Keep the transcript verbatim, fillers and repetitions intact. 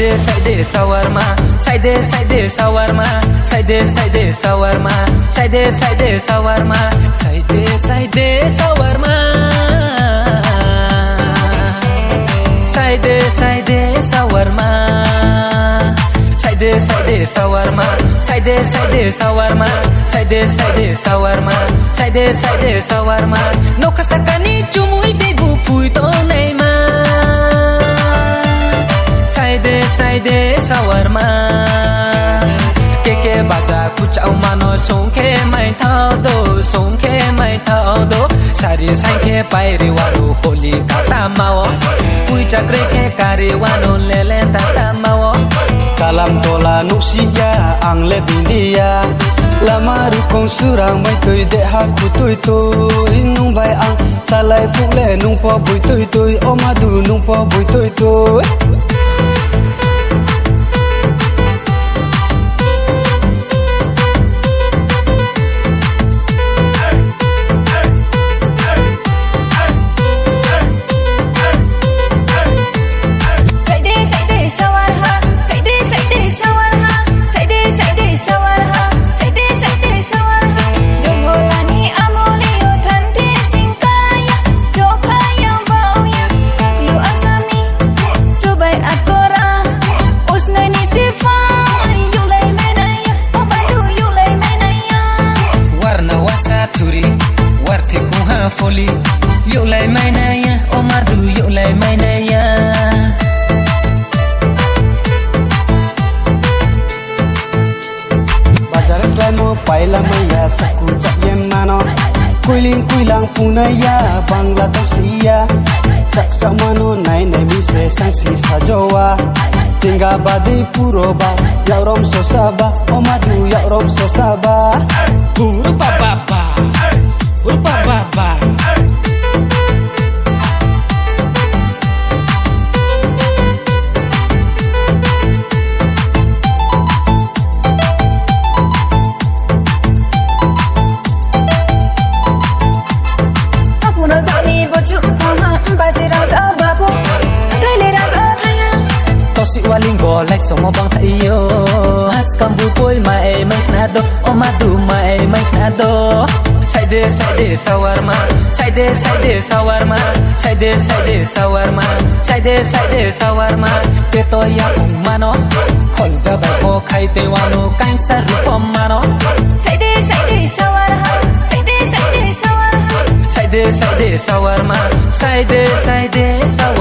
Saide saide shawarma, saide saide shawarma, saide saide shawarma, saide saide shawarma, saide saide shawarma, saide saide shawarma, saide saide shawarma, saide saide shawarma, saide saide shawarma, saide saide shawarma. Nokha sakani chumui tei bupui tongnai ma. Saide saide shawarma. Keke baja kuchao mano songkhe maithao do, songkhe maithao do. Sari sangkhe pairi wano holi katamao. Pui chakre khe kari wano lele tatamao. Kalam tola nuksiya ang le bindiya. Lama rukong surang mai tui de ha khutui tui nung bai ang. Salai pukle nung po bui tui tui, o madu nung po bui tui tui. Saide saide shawarma, saide saide shawarma, saide saide shawarma, saide saide shawarma. Jongolani amoli o thanti singkaya, jokhaya baoya, taklu asami, subai akora, usnani sifai, yulai menaya, obadu yulai menaya. Warna wasa turi, warthi kuha foli, yulai menaya, omadu yulai menaya. Bazar klaimo paila maya saku chakye mano. Kuiling kuilang punaya bangla topsiya. Sak sak mano nai nai mise sangsi sajowa. Tingga badi puro ba yakrom sosa ba. Omadu yakrom sosa ba. Puro ba ba ba. Puro ba ba ba. Apuno jani bochu kama basi rang sa babu. Kaile rang sa thaya. Tosi waling golai somo bang thayo. Has kambu poi mai mai khna do. Omadu mai mai khna do. Saide saide shawarma, saide saide shawarma, saide saide shawarma, saide saide shawarma. Peto yapung mano, kholja bai bo khai te wano kaisa rupom mano. Saide saide shawarma, saide saide shawarma, saide saide shawarma, saide saide shawarma.